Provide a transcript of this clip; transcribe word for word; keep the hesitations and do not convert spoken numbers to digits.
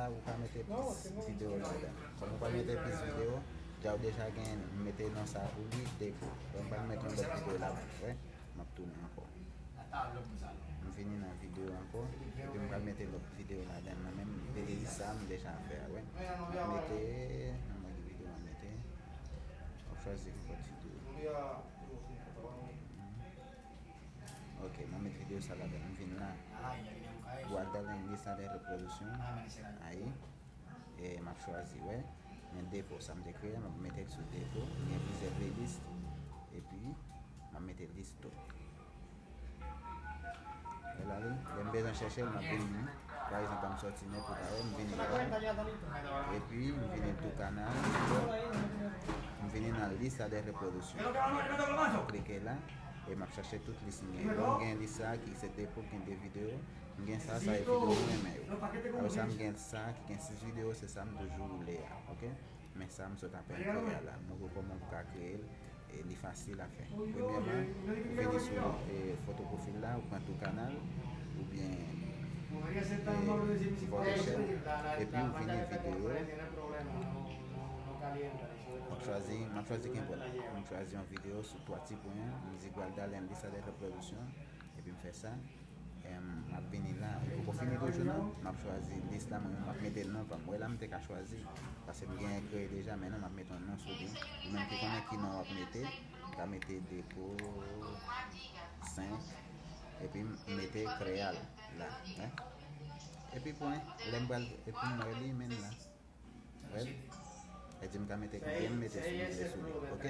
Ou ka mete plis videyo ladan. Kòm ou pa mete plis videyo, deja ou deja gen, m mete non sa pou li, depo. Donk, m pa mete yon lòt videyo ladan, wè. M ap tounen ankò. M vini nan videyo ankò, epi m pral mete lòt videyo ladan nan menm playlist sa m deja fè a, wè. M ap mete, nan mwen ki videyo m ap mete. M ap chwazi nenpòt videyo. Ok, mwen met videyo sa ladan. M vin la. Guarda la en lista de reproducción. Ahí. E m ap chwazi, wè. Men depo, sa m te kreye, m ap mete l sou depo. M gen plizyè playlist. Epi, m ap mete lis tout. Wè la li, lè m bezwen chèche l, m ap vin, pa egzanp, m sòti nèt ou pa wè, m vin la. Epi, m vin tou kanal. M vin nan lista de reproducción. M klike la. E m ap chache tout lis m gen. Bon, m gen lis sa ki se depo, gen de videyo. M gen sa, sa e videyo mwen renmen yo. Apre sa, m gen sa ki gen sis videyo, se sa m toujou woule a, ok? Men sa m sot apèn kreye a la. M montre w kòman pou ka kreye l, e li fasil a fè. Premyèman, ou vini sou, e, foto pwofil la, ou pran tou kanal, oubyen, e, foto chèn, epi ou vini videyo. M ap chwazi, m ap chwazi kenpòt. M chwazi yon videyo sou twa ti pwen an, m di guardar en lista de reproducción, epi m fè sa. Em, m ap vini la, li poko fini toujou non, m ap chwazi lis la, mwen menm m ap mete non pa m. Wè la m te ka chwazi, paske m genyen kreye deja, men non, m ap mete yon non sou li. Ou menm ki konnen ki non w ap mete, ou ka mete depo senk, epi m mete kreal la, hein. Epi pwen, lè m pral, epi m wè li, men la. Wè, e di m ka mete konbyen m mete sou li, sou li, ok?